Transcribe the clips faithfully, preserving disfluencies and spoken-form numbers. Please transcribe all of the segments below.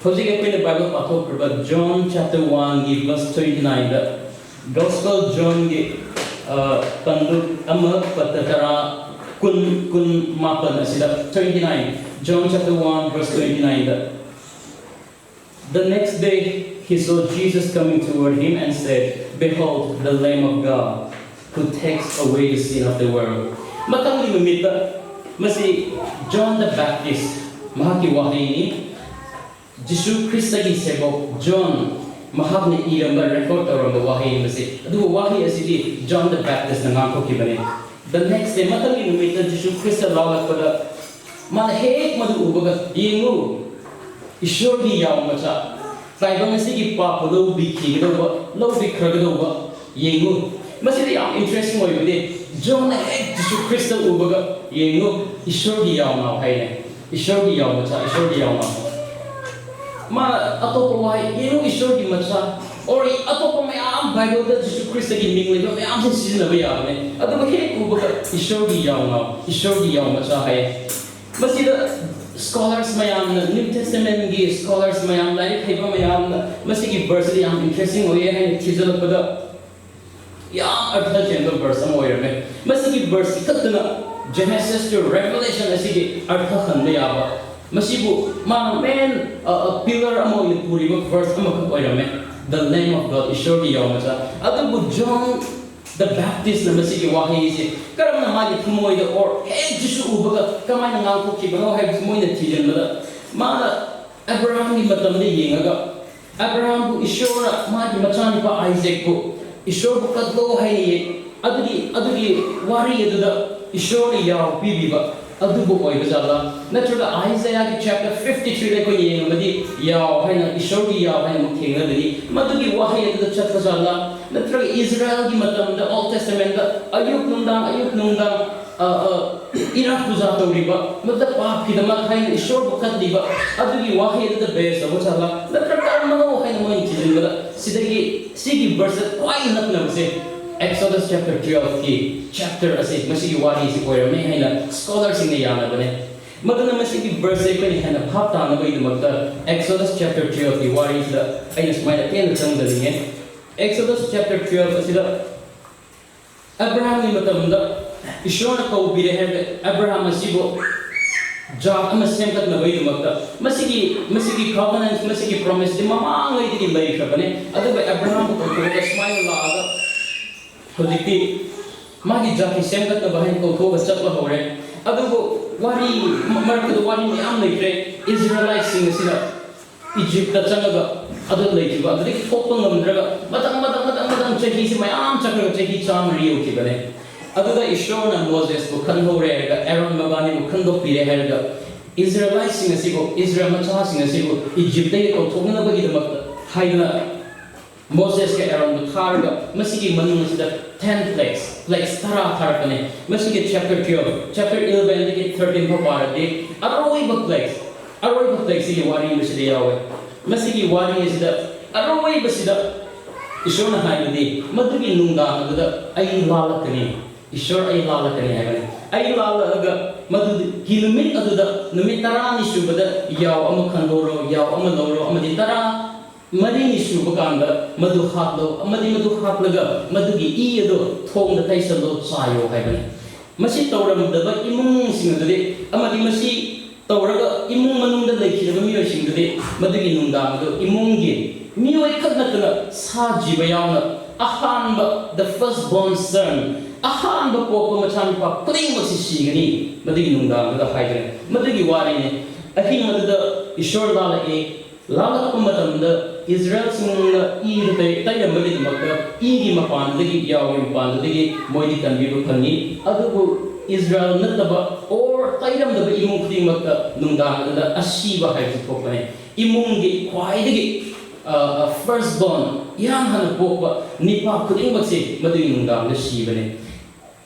ꯍꯧꯖꯤꯛ ꯑꯩꯈꯣꯏꯅ Bible ꯄꯥꯊꯣꯛꯈ꯭ꯔꯤꯕ John chapter one ꯒꯤ verse twenty nine ꯗ, Gospel John ꯒꯤ, ꯑ, ꯇꯥꯡꯗꯨ ꯑꯃ, ꯄꯗ ꯇꯔꯥ, ꯀꯨꯟ, ꯀꯨꯟ ꯃꯥꯄꯟ ꯑꯁꯤꯗ, twenty nine, John chapter one verse twenty nine the, "The next day he saw Jesus coming toward him and said, 'Behold, the Lamb of God, who takes away the sin of the world.'" ꯃꯊꯪꯒꯤ ꯅꯨꯃꯤꯠꯇ, ꯃꯁꯤ John the Baptist ꯃꯍꯥꯛꯀꯤ ꯋꯥꯍꯩꯅꯤ꯫ ꯖꯤꯁꯨ ꯈ꯭ꯔꯤꯁꯇꯒꯤ ꯁꯦꯕꯣꯛ zone ꯃꯍꯥꯛꯅ ꯏꯔꯝꯕ, record ꯇꯧꯔꯝꯕ ꯋꯥꯍꯩ ꯑꯃꯁꯦ꯫ ꯑꯗꯨꯕꯨ ꯋꯥꯍꯩ ꯑꯁꯤꯗꯤ John the Baptistꯅ ꯉꯥꯡꯊꯣꯛꯈꯤꯕꯅꯤ꯫ The next day, ꯃꯊꯪꯒꯤ ꯅꯨꯃꯤꯠꯇ ꯖꯤꯁꯨ ꯈ꯭ꯔꯤꯁꯇ ꯂꯥꯎꯔꯛꯄꯗ, ꯃꯥꯅ ꯍꯦꯛ ꯃꯗꯨ ꯎꯕꯒ, "ꯌꯦꯡꯉꯨ, ꯏꯁꯣꯔꯒꯤ ꯌꯥꯎ ꯃꯆꯥ, ꯇꯥꯏꯕꯪ ꯑꯁꯤꯒꯤ ꯄꯥꯞ ꯂꯧꯕꯤꯈꯤꯒꯗꯧꯕ, ꯂꯧꯕꯤꯈ꯭ꯔꯒꯗꯧꯕ, ꯌꯦꯡꯉꯨ"꯫ ꯃꯁꯤꯗ ꯌꯥꯝ interesting ꯑꯣꯏꯕꯗꯤ, ꯖꯣꯟꯅ ꯍꯦꯛ ꯖꯤꯁꯨ ꯈ꯭ꯔꯤꯁꯇ ꯎꯕꯒ, "ꯌꯦꯡꯉꯨ, ꯏꯁꯣꯔꯒꯤ ꯌꯥꯎꯅꯥꯎ" ꯍꯥꯏꯅꯦ꯫ "ꯏꯁꯣꯔꯒꯤ ꯌꯥꯎ ꯃꯆꯥ, ꯏꯁꯣꯔꯒꯤ ꯌꯥꯎꯅꯥꯎ"꯫ ꯃꯥꯅ ꯑꯇꯣꯞꯄ ꯋꯥꯍꯩ, "ꯌꯦꯡꯉꯨ, ꯏꯁꯣꯔꯒꯤ ꯃꯆꯥ", or ꯑꯇꯣꯞꯄ ꯃꯌꯥꯝ, ꯕꯥꯏꯕꯜꯗ ꯖꯤꯁꯨ ꯈ꯭ꯔꯤꯁꯇꯒꯤ ꯃꯤꯡ ꯂꯩꯕ ꯃꯌꯥꯝꯁꯦ ꯁꯤꯖꯤꯟꯅꯕ ꯌꯥꯕꯅꯦ꯫ ꯑꯗꯨꯕꯨ ꯍꯦꯛ ꯎꯕꯒ, "ꯏꯁꯣꯔꯒꯤ ꯌꯥꯎꯅꯥꯎ, ꯏꯁꯣꯔꯒꯤ ꯌꯥꯎ ꯃꯆꯥ" ꯍꯥꯏꯌꯦ꯫ ꯃꯁꯤꯗ scholars ꯃꯌꯥꯝꯅ, New Testamentꯒꯤ scholars ꯃꯌꯥꯝ, ꯂꯥꯏꯔꯤꯛ ꯍꯩꯕ ꯃꯌꯥꯝꯅ ꯃꯁꯤꯒꯤ verseꯁꯤꯗ ꯌꯥꯝ interesting ꯑꯣꯏꯌꯦ ꯍꯥꯏꯅ ꯊꯤꯖꯤꯜꯂꯛꯄꯗ, ꯌꯥꯝ ꯑꯔꯊ ꯆꯦꯟꯕ verse ꯑꯃ ꯑꯣꯏꯔꯝꯃꯦ꯫ ꯃꯁꯤꯒꯤ verse ꯈꯛꯇꯅ Genesis to Revelation ꯑꯁꯤꯒꯤ ꯑꯔꯊ ꯍꯟꯕ ꯌꯥꯕ, ꯃꯁꯤꯕꯨ ꯃꯥꯅ main, ꯑ, ꯑ, pillar ꯑꯃ ꯑꯣꯏꯅ ꯄꯨꯔꯤꯕ verse ꯑꯃꯈꯛ ꯑꯣꯏꯔꯝꯃꯦ꯫ "The Lamb of God", ꯏꯁꯣꯔꯒꯤ ꯌꯥꯎ ꯃꯆꯥ꯫ ꯑꯗꯨꯕꯨ John the Baptistꯅ ꯃꯁꯤꯒꯤ ꯋꯥꯍꯩꯁꯦ ꯀꯔꯝꯅ ꯃꯥꯒꯤ ꯊꯃꯣꯏꯗ, or ꯍꯦꯛ ꯖꯤꯁꯨ ꯎꯕꯒ ꯀꯃꯥꯏꯅ ꯉꯥꯡꯊꯣꯛꯈꯤꯕꯅꯣ ꯍꯥꯏꯕꯁꯤ ꯃꯣꯏꯅ ꯊꯤꯖꯤꯟꯕꯗ, ꯃꯥꯅ ꯑꯕ꯭ꯔꯥꯍꯥꯝꯒꯤ ꯃꯇꯝꯗ ꯌꯦꯡꯉꯒ, ꯑꯕ꯭ꯔꯥꯍꯥꯝꯕꯨ ꯏꯁꯣꯔꯅ ꯃꯥꯒꯤ ꯃꯆꯥꯅꯨꯄꯥ ꯑꯥꯏꯖꯦꯛꯄꯨ ꯏꯁꯣꯔꯕꯨ ꯀꯠꯂꯣ ꯍꯥꯏꯅ ꯌꯦ-, ꯑꯗꯨꯒꯤ, ꯑꯗꯨꯒꯤ ꯋꯥꯔꯤ ꯑꯗꯨꯗ ꯏꯁꯣꯔꯅ ꯌꯥꯎ ꯄꯤꯕꯤꯕ ꯑꯗꯨꯕꯨ ꯑꯣꯏꯕ ꯖꯥꯠꯂꯥ? ꯅꯠꯇ꯭ꯔꯒ Isaiahꯒꯤ chapter fifty threeꯗ ꯑꯩꯈꯣꯏꯅ ꯌꯦꯡꯉꯕꯗꯤ ꯌꯥꯎ ꯍꯥꯏꯅ, ꯏꯁꯣꯔꯒꯤ ꯌꯥꯎ ꯍꯥꯏꯅ ꯑꯃꯨꯛ ꯊꯦꯡꯅꯒꯅꯤ꯫ ꯃꯗꯨꯒꯤ ꯋꯥꯍꯩ ꯑꯗꯨꯗ ꯆꯠꯄ ꯖꯥꯠꯂꯥ? ꯅꯠꯇ꯭ꯔꯒ ꯏꯁꯔꯥꯌꯦꯜꯒꯤ ꯃꯇꯝꯗ, Old Testamentꯗ ꯑꯌꯨꯛ ꯅꯨꯡꯗꯥꯡ, ꯑꯌꯨꯛ ꯅꯨꯡꯗꯥꯡ, ꯑ, ꯑ, ꯏꯔꯥꯠ ꯄꯨꯖꯥ ꯇꯧꯔꯤꯕ, ꯃꯗꯨꯗ ꯄꯥꯞꯀꯤꯗꯃꯛ ꯍꯥꯏꯅ ꯏꯁꯣꯔꯕꯨ ꯀꯠꯂꯤꯕ, ꯑꯗꯨꯒꯤ ꯋꯥꯍꯩ ꯑꯗꯨꯗ base ꯇꯧꯕ ꯖꯥꯠꯂꯥ? ꯅꯠꯇ꯭ꯔꯒ ꯀꯔꯝꯕꯅꯣ ꯍꯥꯏꯅ ꯃꯣꯏꯅ ꯊꯤꯖꯤꯟꯕꯗ, ꯁꯤꯗꯒꯤ, ꯁꯤꯒꯤ verseꯇ ꯈ꯭ꯋꯥꯏ ꯅꯛꯅꯕꯁꯦ Exodus chapter twelveꯀꯤ chapter ꯑꯁꯤ, ꯃꯁꯤꯒꯤ ꯋꯥꯔꯤꯁꯤ ꯑꯣꯏꯔꯝꯃꯦ ꯍꯥꯏꯅ scholarꯁꯤꯡꯅ ꯌꯥꯅꯕꯅꯦ꯫ ꯃꯗꯨꯅ ꯃꯁꯤꯒꯤ verse ꯑꯩꯈꯣꯏꯅ ꯍꯦꯟꯅ ꯚꯥꯞ ꯇꯥꯅꯕꯒꯤꯗꯃꯛꯇ Exodus chapter twelve ꯀꯤ ꯋꯥꯔꯤꯁꯤꯗ ꯑꯩꯅ ꯁꯨꯃꯥꯏꯅ ꯇꯦꯟꯅ ꯆꯪꯖꯅꯤꯡꯉꯦ꯫ Exodus chapter twelve ꯑꯁꯤꯗ ꯑꯕ꯭ꯔꯥꯍꯥꯝꯒꯤ ꯃꯇꯝꯗ ꯏꯁꯣꯔꯅ ꯀꯧꯕꯤꯔꯦ ꯍꯥꯏꯕꯗ ꯑꯕ꯭ꯔꯥꯍꯥꯝ ꯑꯁꯤꯕꯨ ꯖꯥꯠ ꯑꯃ ꯁꯦꯝꯒꯠꯅꯕꯒꯤꯗꯃꯛꯇ ꯃꯁꯤꯒꯤ ꯃꯁꯤꯒꯤ covenant, ꯃꯁꯤꯒꯤ promise ꯁꯤ ꯃꯃꯥꯡꯉꯩꯗꯒꯤ ꯂꯩꯈ꯭ꯔꯕꯅꯦ꯫ ꯑꯗꯨꯒ ꯑꯕ꯭ꯔꯥꯍꯥꯝꯕꯨ ꯀꯧꯊꯣꯛꯑꯒ ꯁꯨꯃꯥꯏꯅ ꯂꯥꯛꯑꯒ ꯍꯧꯖꯤꯛꯇꯤ ꯃꯥꯒꯤ ꯖꯥꯇꯤ ꯁꯦꯝꯒꯠꯅꯕ ꯍꯥꯏꯅ ꯀꯧꯊꯣꯛꯑꯒ ꯆꯠꯄ ꯍꯧꯔꯦ꯫ ꯑꯗꯨꯕꯨ ꯋꯥꯔꯤ ꯃꯔꯛꯇꯨꯗ ꯋꯥꯔꯤ ꯃꯌꯥꯝ ꯂꯩꯈ꯭ꯔꯦ꯫ ꯏꯖꯔꯦꯂꯥꯏꯠꯁꯤꯡ ꯑꯁꯤꯅ ꯏꯖꯤꯞꯇ ꯆꯪꯉꯒ ꯑꯗꯨ ꯂꯩꯈꯤꯕ, ꯑꯗꯨꯗꯒꯤ ꯊꯣꯛꯄ ꯉꯝꯗ꯭ꯔꯒ ꯃꯊꯪ ꯃꯊꯪ ꯃꯊꯪ ꯃꯊꯪ ꯆꯍꯤꯁꯤ ꯃꯌꯥꯝ ꯆꯠꯈ꯭ꯔꯒ ꯆꯍꯤ ꯆꯥꯝꯃ ꯌꯧꯈꯤꯕꯅꯦ꯫ ꯑꯗꯨꯗ ꯏꯁꯣꯔꯅ ꯃꯣꯖꯦꯁꯄꯨ ꯈꯟꯍꯧꯔꯦ ꯍꯥꯏꯔꯒ ꯑꯦꯔꯣꯟ ꯃꯕꯥꯅꯤꯕꯨ ꯈꯟꯗꯣꯛꯄꯤꯔꯦ ꯍꯥꯏꯔꯒ ꯏꯖꯔꯦꯂꯥꯏꯠꯁꯤꯡ ꯑꯁꯤꯕꯨ, ꯏꯖꯔꯦꯜ ꯃꯆꯥꯁꯤꯡ ꯑꯁꯤꯕꯨ ꯏꯖꯤꯞꯇꯒꯤ ꯀꯧꯊꯣꯛꯅꯅꯕꯒꯤꯗꯃꯛꯇ ꯍꯥꯏꯗꯅ ꯃꯣꯖꯦꯁꯀ ꯑꯦꯔꯣꯟꯕꯨ ꯊꯥꯔꯒ ꯃꯁꯤꯒꯤ ꯃꯅꯨꯡ ꯑꯁꯤꯗ ten plagues, plagues ꯇꯔꯥ ꯊꯥꯔꯛꯄꯅꯦ꯫ ꯃꯁꯤꯒꯤ chapter twelve, chapter eleven ꯗꯒꯤ thirteen ꯐꯥꯎ ꯄꯥꯔꯗꯤ ꯑꯔꯣꯏꯕ plagues, ꯑꯔꯣꯏꯕ plague ꯁꯤꯒꯤ ꯋꯥꯔꯤ ꯃꯁꯤꯗ ꯌꯥꯎꯋꯦ꯫ ꯃꯁꯤꯒꯤ ꯋꯥꯔꯤ ꯑꯁꯤꯗ ꯑꯔꯣꯏꯕꯁꯤꯗ ꯏꯁꯣꯔꯅ ꯍꯥꯏꯕꯗꯤ ꯃꯗꯨꯒꯤ ꯅꯨꯡꯗꯥꯡ ꯑꯗꯨꯗ ꯑꯩ ꯂꯥꯜꯂꯛꯀꯅꯤ, ꯏꯁꯣꯔ ꯑꯩ ꯂꯥꯜꯂꯛꯀꯅꯤ ꯍꯥꯏꯕꯅꯤ꯫ ꯑꯩ ꯂꯥꯜꯂꯛꯑꯒ ꯃꯗꯨꯒꯤ ꯅꯨꯃꯤꯠ ꯑꯗꯨꯗ, ꯅꯨꯃꯤꯠ ꯇꯔꯥꯅꯤ ꯁꯨꯕꯗ ꯌꯥꯎ ꯑꯃ ꯈꯟꯗꯣꯔꯣ, ꯌꯥꯎ ꯑꯃ ꯂꯧꯔꯣ, ꯑꯃꯗꯤ ꯇꯔꯥ ꯃꯔꯤꯅꯤ ꯁꯨꯕ ꯀꯥꯟꯗ ꯃꯗꯨ ꯍꯥꯠꯂꯣ, ꯑꯃꯗꯤ ꯃꯗꯨ ꯍꯥꯠꯂꯒ ꯃꯗꯨꯒꯤ ꯏ ꯑꯗꯨ ꯊꯣꯡꯗ ꯇꯩꯁꯜꯂꯣ, ꯆꯥꯏꯌꯣ ꯍꯥꯏꯕꯅꯤ꯫ ꯃꯁꯤ ꯇꯧꯔꯝꯗꯕ ꯏꯃꯨꯡꯁꯤꯡ ꯑꯗꯨꯗꯤ, ꯑꯃꯗꯤ ꯃꯁꯤ ꯇꯧꯔꯒ ꯏꯃꯨꯡ ꯃꯅꯨꯡꯗ ꯂꯩꯈꯤꯗꯕ ꯃꯤꯑꯣꯏꯁꯤꯡꯗꯨꯗꯤ ꯃꯗꯨꯒꯤ ꯅꯨꯡꯗꯥꯡ ꯑꯗꯨ ꯏꯃꯨꯡꯒꯤ ꯃꯤꯑꯣꯏ ꯈꯛ ꯅꯠꯇꯅ ꯁꯥ ꯖꯤꯕ ꯌꯥꯎꯅ ꯑꯍꯥꯟꯕ, the first born son, ꯑꯍꯥꯟꯕ ꯄꯣꯛꯄ ꯃꯆꯥꯅꯨꯄꯥ ꯈꯨꯗꯤꯡꯃꯛꯁꯤ ꯁꯤꯒꯅꯤ ꯃꯗꯨꯒꯤ ꯅꯨꯡꯗꯥꯡꯗꯨꯗ ꯍꯥꯏꯗꯅ꯫ ꯃꯗꯨꯒꯤ ꯋꯥꯔꯤꯅꯤ꯫ ꯑꯍꯤꯡ ꯑꯗꯨꯗ ꯏꯁꯣꯔ ꯂꯥꯜꯂꯛꯏ꯫ ꯂꯥꯜꯂꯛꯄ ꯃꯇꯝꯗ ꯏꯖꯔꯦꯜꯁꯤꯡꯅ ꯏꯗꯨ ꯇꯩ-, ꯇꯩꯔꯝꯕꯒꯤꯗꯃꯛꯇ ꯏꯒꯤ ꯃꯄꯥꯟꯗꯒꯤ, ꯌꯥꯎꯒꯤ ꯃꯄꯥꯟꯗꯒꯤ ꯃꯣꯏꯗꯤ ꯀꯟꯕꯤꯕ ꯐꯪꯉꯤ꯫ ꯑꯗꯨꯕꯨ ꯏꯖꯔꯦꯜ ꯅꯠꯇꯕ or ꯇꯩꯔꯝꯗꯕ ꯏꯃꯨꯡ ꯈꯨꯗꯤꯡꯃꯛꯇ ꯅꯨꯡꯗꯥꯡ ꯑꯗꯨꯗ ꯑꯁꯤꯕ ꯍꯥꯏꯕꯁꯤ ꯊꯣꯛꯄꯅꯦ꯫ ꯏꯃꯨꯡꯒꯤ ꯈ꯭ꯋꯥꯏꯗꯒꯤ, ꯑ, ꯑ, first born, ꯏꯍꯥꯟ ꯍꯥꯟꯅ ꯄꯣꯛꯄ ꯅꯤꯄꯥ ꯈꯨꯗꯤꯡꯃꯛꯁꯤ ꯃꯗꯨꯒꯤ ꯅꯨꯡꯗꯥꯡꯗ ꯁꯤꯕꯅꯦ꯫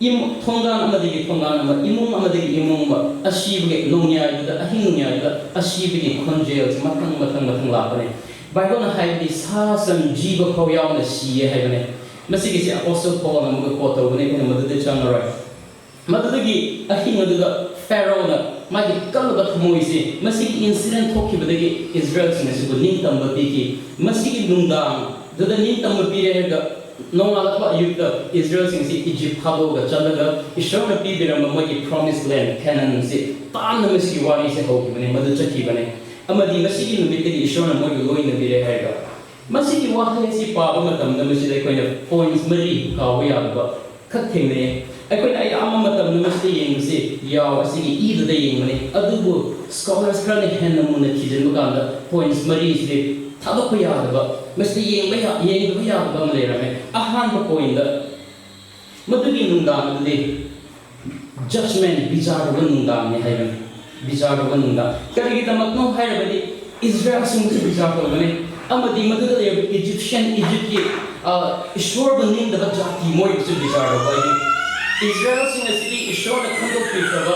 ꯏꯃꯨ-, ꯊꯣꯡꯒꯥꯟ ꯑꯃꯗꯒꯤ ꯊꯣꯡꯒꯥꯟ ꯑꯃ, ꯏꯃꯨꯡ ꯑꯃꯗꯒꯤ ꯏꯃꯨꯡ ꯑꯃ, ꯑꯁꯤꯕꯒꯤ ꯅꯣꯡꯌꯥꯏꯗꯨꯗ, ꯑꯍꯤꯡ ꯅꯣꯡꯌꯥꯏꯗꯨꯗ ꯑꯁꯤꯕꯒꯤ ꯈꯣꯟꯖꯦꯜꯁꯤ ꯃꯊꯪ, ꯃꯊꯪ, ꯃꯊꯪ ꯂꯥꯛꯄꯅꯦ꯫ ꯕꯥꯏꯕꯜꯅ ꯍꯥꯏꯕꯗꯤ ꯁꯥ ꯁꯟ ꯖꯤꯕ ꯐꯥꯎ ꯌꯥꯎꯅ ꯁꯤꯌꯦ ꯍꯥꯏꯕꯅꯦ꯫ ꯃꯁꯤꯒꯤꯁꯤ ꯑꯄꯣꯁꯇꯜ ꯄꯣꯜꯅ ꯑꯃꯨꯛꯀ quote ꯇꯧꯕꯅꯦ, ꯑꯩꯈꯣꯏꯅ ꯃꯗꯨꯗ ꯆꯪꯉꯔꯣꯏ꯫ ꯃꯗꯨꯗꯒꯤ ꯑꯍꯤꯡ ꯑꯗꯨꯗ ꯐꯦꯔꯣꯅ ꯃꯥꯒꯤ ꯀꯜꯂꯕ ꯊꯃꯣꯏꯁꯦ ꯃꯁꯤꯒꯤ incident ꯊꯣꯛꯈꯤꯕꯗꯒꯤ ꯏꯁꯔꯥꯌꯦꯜꯁꯤꯡ ꯑꯁꯤꯕꯨ ꯅꯤꯡꯇꯝꯕ ꯄꯤꯈꯤ꯫ ꯃꯁꯤꯒꯤ ꯅꯨꯡꯗꯥꯡꯗꯨꯗ ꯅꯤꯡꯇꯝꯕ ꯄꯤꯔꯦ ꯍꯥꯏꯔꯒ ꯅꯣꯡꯉꯥꯜꯂꯛꯄ ꯑꯌꯨꯛꯇ ꯏꯁꯔꯥꯌꯦꯜꯁꯤꯡꯁꯤ ꯏꯖꯤꯞ ꯊꯥꯗꯣꯛꯑꯒ ꯆꯠꯂꯒ ꯏꯁꯣꯔꯅ ꯄꯤꯕꯤꯔꯝꯕ ꯃꯣꯏꯒꯤ promised land ꯀꯦꯅꯥꯟꯁꯤ ꯇꯥꯟꯅ ꯃꯁꯤꯒꯤ ꯋꯥꯔꯤꯁꯦ ꯍꯧꯈꯤꯕꯅꯦ, ꯃꯗꯨ ꯆꯠꯈꯤꯕꯅꯦ꯫ ꯑꯃꯗꯤ ꯃꯁꯤꯒꯤ ꯅꯨꯃꯤꯠꯇꯒꯤ ꯏꯁꯣꯔꯅ ꯃꯣꯏꯕꯨ ꯂꯣꯏꯅꯕꯤꯔꯦ ꯍꯥꯏꯔꯒ ꯃꯁꯤꯒꯤ ꯋꯥꯍꯩ ꯑꯁꯤ ꯄꯥꯕ ꯃꯇꯝꯗ ꯃꯁꯤꯗ ꯑꯩꯈꯣꯏꯅ points ꯃꯔꯤ ꯀꯥꯎꯕ ꯌꯥꯗꯕ ꯈꯛ ꯊꯦꯡꯅꯩ꯫ ꯑꯩꯈꯣꯏꯅ ꯑꯌꯥꯝꯕ ꯃꯇꯝꯗ ꯃꯁꯤꯗ ꯌꯦꯡꯕꯁꯤ ꯌꯥꯎ ꯑꯁꯤꯒꯤ ꯏꯗꯨꯗ ꯌꯦꯡꯕꯅꯤ, ꯑꯗꯨꯕꯨ scholars ꯈꯔꯅ ꯍꯦꯟꯅ ꯃꯨꯟꯅ ꯊꯤꯖꯤꯟꯕ ꯀꯥꯟꯗ points ꯃꯔꯤꯁꯤꯗꯤ ꯊꯥꯗꯣꯛꯄ ꯌꯥꯗꯕ, ꯃꯁꯤꯗ ꯌꯦꯡꯕ ꯌꯥ-, ꯌꯦꯡꯗꯕ ꯌꯥꯗꯕ ꯑꯃ ꯂꯩꯔꯝꯃꯦ꯫ ꯑꯍꯥꯟꯕ pointꯗ ꯃꯗꯨꯒꯤ ꯅꯨꯡꯗꯥꯡ ꯑꯗꯨꯗꯤ judgment, ꯕꯤꯆꯥꯔ ꯇꯧꯕ ꯅꯨꯡꯗꯥꯡꯅꯤ ꯍꯥꯏꯕꯅꯤ꯫ ꯕꯤꯆꯥꯔ ꯇꯧꯕ ꯅꯨꯡꯗꯥꯡ꯫ ꯀꯔꯤꯒꯤꯗꯃꯛꯅꯣ ꯍꯥꯏꯔꯕꯗꯤ ꯏꯁꯔꯥꯌꯦꯜꯁꯤꯡꯕꯨꯁꯨ ꯕꯤꯆꯥꯔ ꯇꯧꯒꯅꯤ, ꯑꯃꯗꯤ ꯃꯗꯨꯗ ꯂꯩꯔꯤꯕ ꯏꯖꯤꯞꯁꯤꯌꯟ, ꯏꯖꯤꯞꯀꯤ, ꯑ, ꯏꯁꯣꯔꯕꯨ ꯅꯤꯡꯗꯕ ꯖꯥꯇꯤ ꯃꯣꯏꯕꯨꯁꯨ ꯕꯤꯆꯥꯔ ꯇꯧꯕ ꯍꯥꯏꯗꯤ ꯏꯁꯔꯥꯌꯦꯜꯁꯤꯡ ꯑꯁꯤꯗꯤ ꯏꯁꯣꯔꯅ ꯈꯟꯗꯣꯛꯄꯤꯈ꯭ꯔꯕ,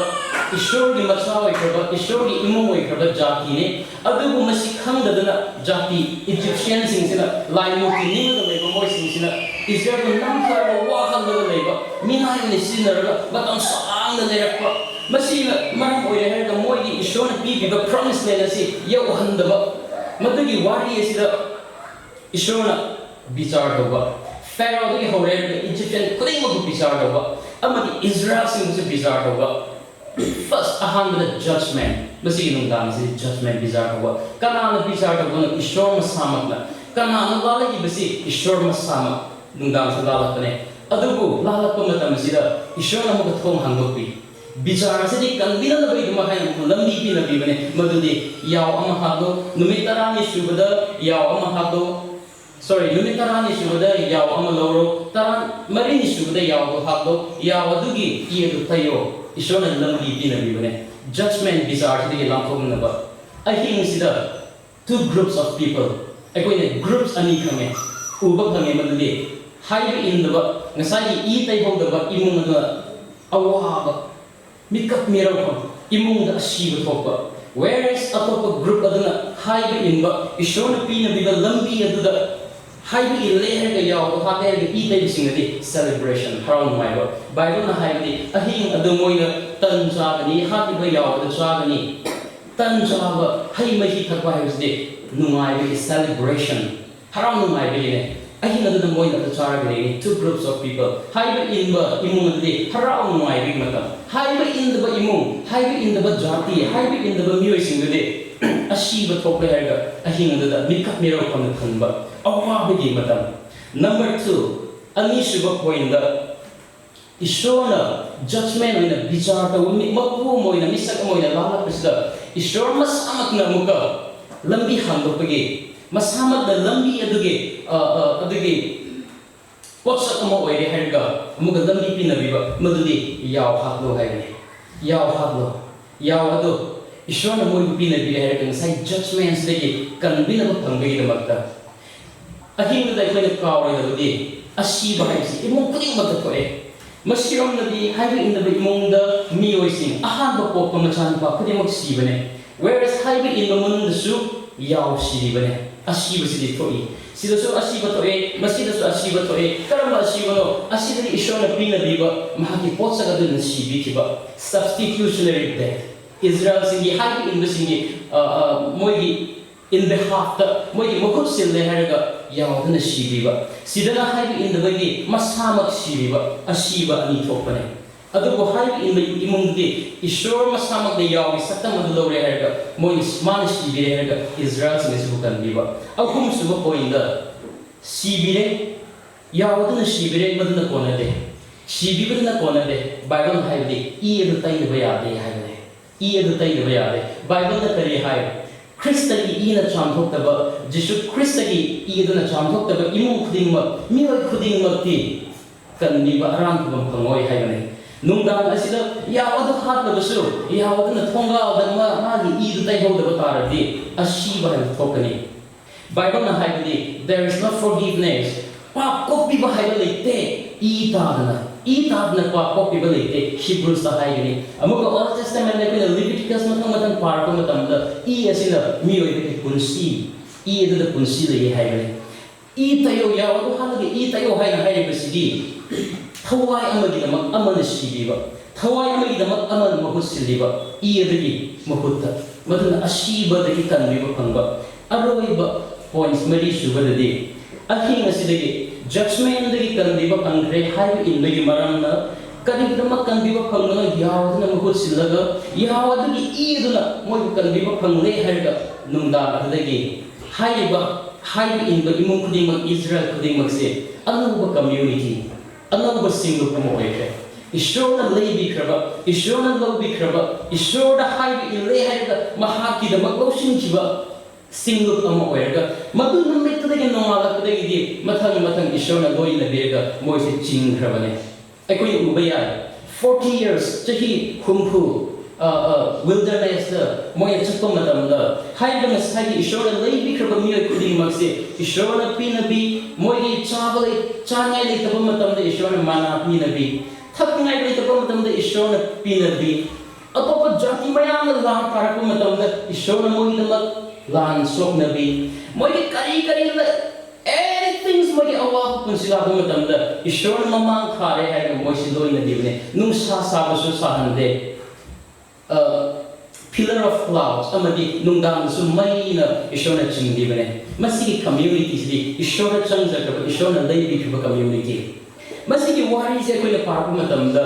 ꯏꯁꯣꯔꯒꯤ ꯃꯆꯥ ꯑꯣꯏꯈ꯭ꯔꯕ, ꯏꯁꯣꯔꯒꯤ ꯏꯃꯨꯡ ꯑꯣꯏꯈ꯭ꯔꯕ ꯖꯥꯇꯤꯅꯤ꯫ ꯑꯗꯨꯕꯨ ꯃꯁꯤ ꯈꯪꯗꯗꯅ ꯖꯥꯇꯤ ꯏꯖꯤꯞꯁꯤꯌꯟꯁꯤꯡꯁꯤꯅ ꯂꯥꯏꯃꯨꯛꯀꯤ ꯅꯤꯡꯉꯒ ꯂꯩꯕ ꯃꯣꯏꯁꯤꯡꯁꯤꯅ ꯏꯁꯔꯥꯌꯦꯜꯕꯨ ꯅꯝꯊꯔꯒ ꯋꯥꯍꯜꯂꯒ ꯂꯩꯕ, ꯃꯤꯅꯥꯏ ꯑꯣꯏꯅ ꯁꯤꯖꯤꯟꯅꯔꯒ ꯃꯇꯝ ꯁꯥꯡꯅ ꯂꯩꯔꯛꯄ, ꯃꯁꯤꯅ ꯃꯔꯝ ꯑꯣꯏꯔꯦ ꯍꯥꯏꯔꯒ ꯃꯣꯏꯒꯤ ꯏꯁꯣꯔꯅ ꯄꯤꯈꯤꯕ promised land ꯑꯁꯤ ꯌꯧꯍꯟꯗꯕ, ꯃꯗꯨꯒꯤ ꯋꯥꯔꯤ ꯑꯁꯤꯗ ꯏꯁꯣꯔꯅ ꯕꯤꯆꯥꯔ ꯇꯧꯕ, ꯐꯦꯔꯣꯗꯒꯤ ꯍꯧꯔꯦ ꯍꯥꯏꯔꯒ ꯏꯖꯤꯞꯁꯤꯌꯟ ꯈꯨꯗꯤꯡꯃꯛꯄꯨ ꯕꯤꯆꯥꯔ ꯇꯧꯕ, ꯑꯃꯗꯤ ꯏꯁꯔꯥꯌꯦꯜꯁꯤꯡꯕꯨꯁꯨ ꯕꯤꯆꯥꯔ ꯇꯧꯕ꯫ First, ꯑꯍꯥꯟꯕꯗ judgment, ꯃꯁꯤꯒꯤ ꯅꯨꯡꯗꯥꯡ ꯑꯁꯤ judgment ꯕꯤꯆꯥꯔ ꯇꯧꯕ꯫ ꯀꯅꯥꯅ ꯕꯤꯆꯥꯔ ꯇꯧꯕꯅꯣ? ꯏꯁꯣꯔ ꯃꯁꯥꯃꯛꯅ꯫ ꯀꯅꯥꯅ ꯂꯥꯜꯂꯛꯏꯕꯁꯤ? ꯏꯁꯣꯔ ꯃꯁꯥꯃꯛ ꯅꯨꯡꯗꯥꯡꯁꯤ ꯂꯥꯜꯂꯛꯄꯅꯦ꯫ ꯑꯗꯨꯕꯨ ꯂꯥꯜꯂꯛꯄ ꯃꯇꯝ ꯑꯁꯤꯗ ꯏꯁꯣꯔꯅ ꯑꯃꯨꯛꯀ ꯊꯣꯡ ꯍꯥꯡꯗꯣꯛꯄꯤ꯫ ꯕꯤꯆꯥꯔ ꯑꯁꯤꯗꯤ ꯀꯟꯕꯤꯅꯅꯕꯒꯤꯗꯃꯛ ꯍꯥꯏꯅ ꯑꯃꯨꯛ ꯂꯝꯕꯤ ꯄꯤꯅꯕꯤꯕꯅꯦ꯫ ꯃꯗꯨꯗꯤ ꯌꯥꯎ ꯑꯃ ꯍꯥꯠꯂꯣ, ꯅꯨꯃꯤꯠ ꯇꯔꯥꯅꯤ ꯁꯨꯕꯗ ꯌꯥꯎ ꯑꯃ ꯍꯥꯠꯂꯣ, sorry, ꯅꯨꯃꯤꯠ ꯇꯔꯥꯅꯤ ꯁꯨꯕꯗ ꯌꯥꯎ ꯑꯃ ꯂꯧꯔꯣ, ꯇꯔꯥ ꯃꯔꯤꯅꯤ ꯁꯨꯕꯗ ꯌꯥꯎꯗꯣ ꯍꯥꯠꯂꯣ, ꯌꯥꯎ ꯑꯗꯨꯒꯤ ꯏ ꯑꯗꯨ ꯊꯛꯌꯣ꯫ ꯏꯁꯣꯔꯅ ꯂꯝꯕꯤ ꯄꯤꯅꯕꯤꯕꯅꯦ꯫ Judgment, ꯕꯤꯆꯥꯔꯁꯤꯗꯒꯤ ꯂꯥꯞꯊꯣꯛꯅꯕ꯫ ꯑꯍꯤꯡꯁꯤꯗ two groups of people, ꯑꯩꯈꯣꯏꯅ groups ꯑꯅꯤ ꯈꯪꯉꯦ, ꯎꯕ ꯐꯪꯉꯦ꯫ ꯃꯗꯨꯗꯤ ꯍꯥꯏꯕ ꯏꯟꯗꯕ, ꯉꯁꯥꯏꯒꯤ ꯏ ꯇꯩꯍꯧꯗꯕ ꯏꯃꯨꯡ ꯑꯗꯨꯅ ꯑꯋꯥꯕ, ꯃꯤꯀꯞ ꯃꯤꯔꯧꯐꯝ, ꯏꯃꯨꯡꯗ ꯑꯁꯤꯕ ꯊꯣꯛꯄ꯫ Whereas ꯑꯇꯣꯞꯄ group ꯑꯗꯨꯅ ꯍꯥꯏꯕ ꯏꯟꯕ, ꯏꯁꯣꯔꯅ ꯄꯤꯅꯕꯤꯕ ꯂꯝꯕꯤ ꯑꯗꯨꯗ ꯍꯥꯏꯕ ꯏꯜꯂꯦ ꯍꯥꯏꯔꯒ ꯌꯥꯎꯕ ꯍꯥꯠꯂꯦ ꯍꯥꯏꯔꯒ ꯏ ꯇꯩꯕꯁꯤꯡ ꯑꯗꯤ celebration, ꯍꯔꯥꯎ ꯅꯨꯡꯉꯥꯏꯕ꯫ ꯕꯥꯏꯕꯜꯅ ꯍꯥꯏꯕꯗꯤ ꯑꯍꯤꯡ ꯑꯗꯨ ꯃꯣꯏꯅ ꯇꯟ ꯆꯥꯒꯅꯤ, ꯍꯥꯠꯂꯤꯕ ꯌꯥꯎꯕꯗ ꯆꯥꯒꯅꯤ꯫ ꯇꯟ ꯆꯥꯕ, ꯍꯩ ꯃꯍꯤ ꯊꯛꯄ ꯍꯥꯏꯕꯁꯤꯗꯤ ꯅꯨꯡꯉꯥꯏꯕꯒꯤ celebration, ꯍꯔꯥꯎ ꯅꯨꯡꯉꯥꯏꯕꯒꯤꯅꯦ꯫ ꯑꯍꯤꯡ ꯑꯗꯨꯗ ꯃꯣꯏꯅ ꯑꯗꯨ ꯆꯥꯔꯒ ꯂꯩꯅꯤ꯫ Two groups of people, ꯍꯥꯏꯕ ꯏꯟꯕ ꯏꯃꯨꯡ ꯑꯗꯨꯗꯤ ꯍꯔꯥꯎ ꯅꯨꯡꯉꯥꯏꯕꯒꯤ ꯃꯇꯝ, ꯍꯥꯏꯕ ꯏꯟꯗꯕ ꯏꯃꯨꯡ, ꯍꯥꯏꯕ ꯏꯟꯗꯕ ꯖꯥꯇꯤ, ꯍꯥꯏꯕ ꯏꯟꯗꯕ ꯃꯤꯑꯣꯏꯁꯤꯡꯗꯨꯗꯤ ꯑꯁꯤꯕ ꯊꯣꯛꯂꯦ ꯍꯥꯏꯔꯒ ꯑꯍꯤꯡ ꯑꯗꯨꯗ ꯃꯤꯀꯞ ꯃꯤꯔꯧ ꯐꯪꯅ ꯊꯟꯕ ꯑꯋꯥꯕꯒꯤ ꯃꯇꯝ꯫ Number two, ꯑꯅꯤꯁꯨꯕ ꯄꯣꯏꯟꯗ, ꯏꯁꯣꯔꯅ judgment ꯑꯣꯏꯅ ꯕꯤꯆꯥꯔ ꯇꯧꯕ ꯃꯤ, ꯃꯄꯨ ꯑꯃ ꯑꯣꯏꯅ, ꯃꯤꯁꯛ ꯑꯃ ꯑꯣꯏꯅ ꯂꯥꯛꯂꯛꯄꯁꯤꯗ, ꯏꯁꯣꯔ ꯃꯁꯥꯃꯛꯅ ꯑꯃꯨꯛꯀ ꯂꯝꯕꯤ ꯍꯥꯡꯗꯣꯛꯄꯒꯤ, ꯃꯁꯥꯃꯛꯅ ꯂꯝꯕꯤ ꯑꯗꯨꯒꯤ, ꯑ, ꯑ, ꯑꯗꯨꯒꯤ ꯄꯣꯠꯁꯛ ꯑꯃ ꯑꯣꯏꯔꯦ ꯍꯥꯏꯔꯒ ꯑꯃꯨꯛꯀ ꯂꯝꯕꯤ ꯄꯤꯅꯕꯤꯕ, ꯃꯗꯨꯗꯤ ꯌꯥꯎ ꯍꯥꯠꯂꯣ ꯍꯥꯏꯕꯅꯤ꯫ ꯌꯥꯎ ꯍꯥꯠꯂꯣ꯫ ꯌꯥꯎ ꯑꯗꯣ ꯏꯁꯣꯔꯅ ꯃꯣꯏꯕꯨ ꯄꯤꯅꯕꯤꯔꯦ ꯍꯥꯏꯔꯒ ꯉꯁꯥꯏ judgmentꯁꯤꯗꯒꯤ ꯀꯟꯕꯤꯅꯕ ꯐꯪꯕꯒꯤꯗꯃꯛꯇ ꯑꯍꯤꯡꯗꯨꯗ ꯑꯩꯈꯣꯏꯅ ꯀꯥꯎꯔꯣꯏꯗꯕꯗꯤ, ꯑꯁꯤꯕ ꯍꯥꯏꯕꯁꯤ ꯏꯃꯨꯡ ꯈꯨꯗꯤꯡꯃꯛꯇ ꯊꯣꯛꯑꯦ꯫ ꯃꯁꯤꯔꯣꯝꯗꯗꯤ ꯍꯥꯏꯕ ꯏꯟꯗꯕ ꯏꯃꯨꯡꯗ ꯃꯤꯑꯣꯏꯁꯤꯡ, ꯑꯍꯥꯟꯕ ꯄꯣꯛꯄ ꯃꯆꯥꯅꯨꯄꯥ ꯈꯨꯗꯤꯡꯃꯛ ꯁꯤꯕꯅꯦ꯫ Whereas ꯍꯥꯏꯕ ꯏꯟꯕ ꯃꯅꯨꯡꯗꯁꯨ ꯌꯥꯎ ꯁꯤꯔꯤꯕꯅꯦ꯫ ꯑꯁꯤꯕꯁꯤꯗꯤ ꯊꯣꯛꯏ꯫ ꯁꯤꯗꯁꯨ ꯑꯁꯤꯕ ꯊꯣꯛꯑꯦ, ꯃꯁꯤꯗꯁꯨ ꯑꯁꯤꯕ ꯊꯣꯛꯑꯦ꯫ ꯀꯔꯝꯕ ꯑꯁꯤꯕꯅꯣ? ꯑꯁꯤꯗꯗꯤ ꯏꯁꯣꯔꯅ ꯄꯤꯅꯕꯤꯕ ꯃꯍꯥꯛꯀꯤ ꯄꯣꯠꯁꯛ ꯑꯗꯨꯅ ꯁꯤꯕꯤꯈꯤꯕ꯫ Substitutionary death꯫ ꯏꯁꯔꯥꯌꯦꯜꯁꯤꯡꯒꯤ, ꯍꯥꯏꯕ ꯏꯟꯕꯁꯤꯡꯒꯤ, ꯑ, ꯑ, ꯃꯣꯏꯒꯤ in behalfꯇ, ꯃꯣꯏꯒꯤ ꯃꯍꯨꯠ ꯁꯤꯜꯂꯦ ꯍꯥꯏꯔꯒ ꯌꯥꯎꯗꯅ ꯁꯤꯕꯤꯕ꯫ ꯁꯤꯗꯅ ꯍꯥꯏꯕ ꯏꯟꯗꯕꯒꯤ ꯃꯁꯥꯃꯛ ꯁꯤꯕꯤꯕ, ꯑꯁꯤꯕ ꯑꯅꯤ ꯊꯣꯛꯄꯅꯦ꯫ ꯑꯗꯨꯕꯨ ꯍꯥꯏꯕ ꯏꯟꯕ ꯏꯃꯨꯡꯗꯤ ꯏꯁꯣꯔ ꯃꯁꯥꯃꯛꯅ ꯌꯥꯎꯒꯤ ꯁꯛꯇꯝ ꯑꯗꯨ ꯂꯧꯔꯦ ꯍꯥꯏꯔꯒ ꯃꯣꯏꯅ, ꯃꯥꯅ ꯁꯤꯕꯤꯔꯦ ꯍꯥꯏꯔꯒ ꯏꯁꯔꯥꯌꯦꯜꯁꯤꯡ ꯑꯁꯤꯕꯨ ꯀꯟꯕꯤꯕ꯫ ꯑꯍꯨꯝꯁꯨꯕ ꯄꯣꯏꯟꯗ, ꯁꯤꯕꯤꯔꯦ, ꯌꯥꯎꯗꯨꯅ ꯁꯤꯕꯤꯔꯦ, ꯃꯗꯨꯅ ꯀꯣꯟꯅꯗꯦ꯫ ꯁꯤꯕꯤꯕꯗꯨꯅ ꯀꯣꯟꯅꯗꯦ꯫ ꯕꯥꯏꯕꯜꯅ ꯍꯥꯏꯕꯗꯤ ꯏ ꯑꯗꯨ ꯇꯩꯗꯕ ꯌꯥꯗꯦ ꯍꯥꯏꯕꯅꯦ꯫ ꯏ ꯑꯗꯨ ꯇꯩꯗꯕ ꯌꯥꯗꯦ꯫ ꯕꯥꯏꯕꯜꯅ ꯀꯔꯤ ꯍꯥꯏ? ꯈ꯭ꯔꯤꯁꯇꯒꯤ ꯏꯅ ꯆꯥꯝꯊꯣꯛꯇꯕ, ꯖꯤꯁꯨ ꯈ꯭ꯔꯤꯁꯇꯒꯤ ꯏ ꯑꯗꯨꯅ ꯆꯥꯝꯊꯣꯛꯇꯕ ꯏꯃꯨꯡ ꯈꯨꯗꯤꯡꯃꯛ, ꯃꯤꯑꯣꯏ ꯈꯨꯗꯤꯡꯃꯛꯇꯤ ꯀꯟꯕꯤꯕ ꯑꯔꯥꯟ ꯈꯨꯕꯝ ꯐꯪꯉꯣꯏ ꯍꯥꯏꯕꯅꯤ꯫ ꯅꯨꯡꯗꯥꯡ ꯑꯁꯤꯗ ꯌꯥꯎ ꯑꯗꯨ ꯍꯥꯠꯂꯕꯁꯨ, ꯌꯥꯎ ꯑꯗꯨꯅ ꯊꯣꯡꯒꯥꯜꯗ ꯃꯥ-, ꯃꯥꯒꯤ ꯏꯗꯨ ꯇꯩꯍꯧꯗꯕ ꯇꯥꯔꯗꯤ, ꯑꯁꯤꯕ ꯍꯥꯏꯕ ꯊꯣꯛꯀꯅꯤ꯫ ꯕꯥꯏꯕꯜꯅ ꯍꯥꯏꯕꯗꯤ, "There is no forgiveness." ꯄꯥꯞ ꯀꯣꯛꯄꯤꯕ ꯍꯥꯏꯕ ꯂꯩꯇꯦ꯫ ꯏ ꯇꯥꯗꯅ, ꯏ ꯇꯥꯗꯅ ꯄꯥꯞ ꯀꯣꯛꯄꯤꯕ ꯂꯩꯇꯦ꯫ Hebrewsꯇ ꯍꯥꯏꯒꯅꯤ꯫ ꯑꯃꯨꯛꯀ Old Testamentꯇ ꯑꯩꯈꯣꯏꯅ Leviticus ꯃꯊꯪ ꯃꯊꯪ ꯄꯥꯔꯛꯄ ꯃꯇꯝꯗ, ꯏ ꯑꯁꯤꯅ ꯃꯤꯑꯣꯏꯕꯒꯤ ꯄꯨꯟꯁꯤ, ꯏ ꯑꯗꯨꯗ ꯄꯨꯟꯁꯤ ꯂꯩꯌꯦ ꯍꯥꯏꯕꯅꯤ꯫ ꯏ ꯇꯩꯌꯣ, ꯌꯥꯎ ꯑꯗꯨ ꯍꯥꯟꯅꯒꯤ ꯏ ꯇꯩꯌꯣ ꯍꯥꯏꯅ ꯍꯥꯏꯔꯤꯕꯁꯤꯗꯤ ꯊꯋꯥꯏ ꯑꯃꯒꯤꯗꯃꯛ ꯑꯃꯅ ꯁꯤꯕꯤꯕ, ꯊꯋꯥꯏ ꯑꯃꯒꯤꯗꯃꯛ ꯑꯃꯅ ꯃꯍꯨꯠ ꯁꯤꯜꯂꯤꯕ ꯏ ꯑꯗꯨꯒꯤ ꯃꯍꯨꯠꯇ꯫ ꯃꯗꯨꯅ ꯑꯁꯤꯕꯗꯒꯤ ꯀꯟꯕꯤꯕ ꯐꯪꯕ꯫ ꯑꯔꯣꯏꯕ ꯄꯣꯏꯟꯠ ꯃꯔꯤ ꯁꯨꯕꯗꯗꯤ ꯑꯍꯤꯡ ꯑꯁꯤꯗꯒꯤ ꯖꯖꯃꯦꯟꯗꯒꯤ ꯀꯟꯕꯤꯕ ꯐꯪꯈ꯭ꯔꯦ ꯍꯥꯏꯕ ꯏꯟꯕꯒꯤ ꯃꯔꯝꯅ ꯀꯔꯤꯒꯤꯗꯃꯛ ꯀꯟꯕꯤꯕ ꯐꯪꯕꯅꯣ? ꯌꯥꯎꯗꯨꯅ ꯃꯍꯨꯠ ꯁꯤꯜꯂꯒ ꯌꯥꯎ ꯑꯗꯨꯒꯤ ꯏ ꯑꯗꯨꯅ ꯃꯣꯏꯕꯨ ꯀꯟꯕꯤꯕ ꯐꯪꯂꯦ ꯍꯥꯏꯔꯒ ꯅꯨꯡꯗꯥꯡ ꯑꯗꯨꯗꯒꯤ ꯍꯥꯏꯔꯤꯕ ꯍꯥꯏꯕ ꯏꯟꯕ ꯏꯃꯨꯡ ꯈꯨꯗꯤꯡꯃꯛ, ꯏꯁꯔꯥꯌꯦꯜ ꯈꯨꯗꯤꯡꯃꯛꯁꯦ ꯑꯅꯧꯕ ꯀꯝꯃ꯭ꯌꯨꯅꯤꯇꯤ, ꯑꯅꯧꯕ ꯁꯤꯡꯂꯨꯞ ꯑꯃ ꯑꯣꯏꯈ꯭ꯔꯦ꯫ ꯏꯁꯣꯔꯅ ꯂꯩꯕꯤꯈ꯭ꯔꯕ, ꯏꯁꯣꯔꯅ ꯂꯧꯕꯤꯈ꯭ꯔꯕ, ꯏꯁꯣꯔꯗ ꯍꯥꯏꯕ ꯏꯜꯂꯦ ꯍꯥꯏꯔꯒ ꯃꯍꯥꯛꯀꯤꯗꯃꯛ ꯂꯧꯁꯤꯟꯈꯤꯕ ꯁꯤꯡꯂꯨꯞ ꯑꯃ ꯑꯣꯏꯔꯒ, ꯃꯗꯨ ꯅꯨꯃꯤꯠꯇꯨꯗꯒꯤ ꯅꯣꯡꯉꯥꯜꯂꯛꯄꯗꯒꯤꯗꯤ ꯃꯊꯪ ꯃꯊꯪ ꯏꯁꯣꯔꯅ ꯂꯣꯏꯅꯕꯤꯔꯒ ꯃꯣꯏꯁꯦ ꯆꯤꯡꯈ꯭ꯔꯕꯅꯦ꯫ ꯑꯩꯈꯣꯏꯅ ꯎꯕ ꯌꯥꯏ, ꯐꯣꯔꯇꯤ ꯌꯔꯁ, ꯆꯍꯤ ꯍꯨꯝꯐꯨ, ꯋꯤꯜꯗꯔꯅꯦꯁꯇ ꯃꯣꯏꯅ ꯆꯠꯄ ꯃꯇꯝꯗ, ꯍꯥꯏꯔꯤꯕ ꯉꯁꯥꯏꯒꯤ ꯏꯁꯣꯔꯅ ꯂꯩꯕꯤꯈ꯭ꯔꯕ ꯃꯤꯑꯣꯏ ꯈꯨꯗꯤꯡꯃꯛꯁꯦ ꯏꯁꯣꯔꯅ ꯄꯤꯅꯕꯤ, ꯃꯣꯏꯒꯤ ꯆꯥꯕ ꯂꯩ, ꯆꯥꯅꯤꯡꯉꯥꯏ ꯂꯩꯇꯕ ꯃꯇꯝꯗ ꯏꯁꯣꯔꯅ ꯃꯅꯥ ꯄꯤꯅꯕꯤ, ꯊꯛꯅꯤꯡꯉꯥꯏ ꯂꯩꯇꯕ ꯃꯇꯝꯗ ꯏꯁꯣꯔꯅ ꯄꯤꯅꯕꯤ, ꯑꯇꯣꯞꯄ ꯖꯥꯇꯤ ꯃꯌꯥꯝꯅ ꯂꯥꯟ ꯇꯥꯔꯛꯄ ꯃꯇꯝꯗ ꯏꯁꯣꯔꯅ ꯃꯣꯏꯒꯤꯗꯃꯛ ꯂꯥꯟ ꯁꯣꯛꯅꯕꯤ, ꯃꯣꯏꯒꯤ ꯀꯔꯤ ꯀꯔꯤ ꯂꯩ, ꯑꯦꯅꯤꯊꯤꯡ, ꯃꯣꯏꯒꯤ ꯑꯋꯥꯕ ꯄꯨꯟꯁꯤ ꯂꯥꯛꯄ ꯃꯇꯝꯗ ꯏꯁꯣꯔꯅ ꯃꯃꯥꯡ ꯊꯥꯔꯦ ꯍꯥꯏꯔꯒ ꯃꯣꯏꯁꯤ ꯂꯣꯏꯅꯕꯤꯕꯅꯦ꯫ ꯅꯨꯡꯁꯥ ꯁꯥꯕꯁꯨ ꯁꯥꯍꯟꯗꯦ꯫ Pillar of clouds ꯑꯃꯗꯤ ꯅꯨꯡꯗꯥꯡꯗꯁꯨ ꯃꯩꯅ ꯏꯁꯣꯔꯅ ꯆꯤꯡꯕꯤꯕꯅꯦ꯫ ꯃꯁꯤꯒꯤ ꯀꯝꯃ꯭ꯌꯨꯅꯤꯇꯤꯁꯤꯗꯤ ꯏꯁꯣꯔꯅ ꯆꯪꯖꯈ꯭ꯔꯕ, ꯏꯁꯣꯔꯅ ꯂꯩꯕꯤꯈ꯭ꯔꯕ ꯀꯝꯃ꯭ꯌꯨꯅꯤꯇꯤ꯫ ꯃꯁꯤꯒꯤ ꯋꯥꯔꯤꯁꯦ ꯑꯩꯈꯣꯏꯅ ꯄꯥꯔꯛꯄ ꯃꯇꯝꯗ,